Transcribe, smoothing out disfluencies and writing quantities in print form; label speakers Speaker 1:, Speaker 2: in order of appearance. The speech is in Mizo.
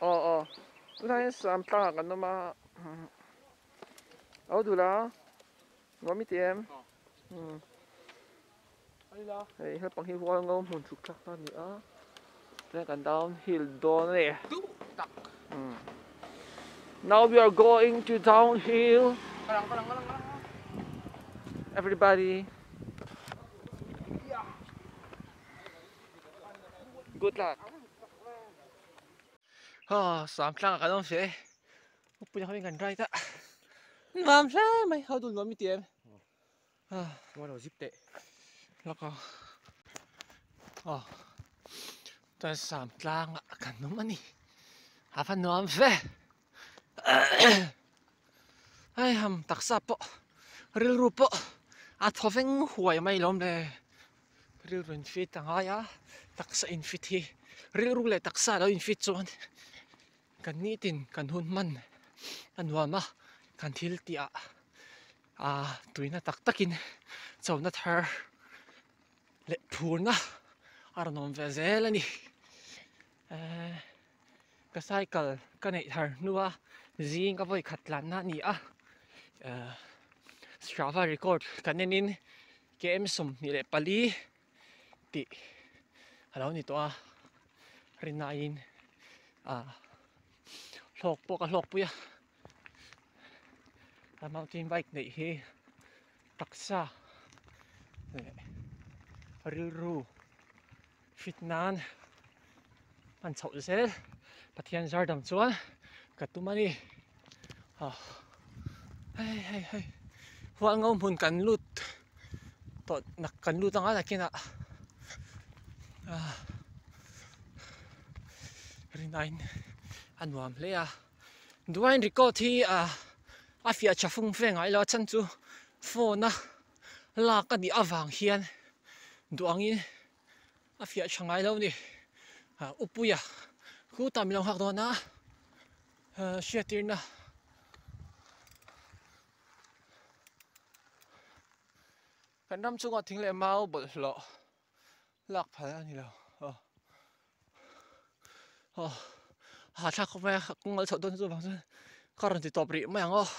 Speaker 1: Aw aw tunah hian sam tlangah kan awm a alo duh la nuam i ti em umm hei naupang hi hual ngo hmun chhuk thlak ta a ni a chuan kan downhill dawn a ni umm now we are going to downhill everybody. Good luck.
Speaker 2: Ha sam tlang kan awm hle upui ho in kan ride a nuam hle mai ho dul nuam i ti em ha
Speaker 3: lo zip teh
Speaker 2: laka aw chuan sam tlang ah kan awm a ni a va nuam ve hei ham taksa pawh rilru pawh a thaw veng huai mai lawm le. Rilru in fit a ngai a, taksa in fit hi rilru leh taksa lo in fit chuan kan nitin kan hun hman a nuam a, kan thil tih ah ah tuina tak takin chona thar leh phurna a rawn awm ve zel a ni. Ehh ka cycle ka neih thar hnua zing ka vawi khat tlanna a ni a, ehh Strava record kan enin. Km 24 tih a lo ni tawh a, rinaiin ah hlawk pawh ka hlawk pui a, a mountain bike neih hi taksa leh rilru fit nan hman chhoh zel Pathian zar dang chuan ka tum a ni ah hei hei hei hualngo hmun kan lut tawh nak kan lut anga nakinah ah rinaiin a nuam hle a duain record hi ah a fiah tha fung ve ngai lo a chhan chu phone a lak a nih avang hian duh angin a fiah tha ngai lo a ni ah upuia khutah min lo nghak dawn a hriattirna kan ram chungah thing leh mau bawlhhlawh lak phal a ni lo aw aw hahthlak khawp mai a kawng a chhoh dawn chu vang chuan ka rawn ti tawp rih mai ang aw.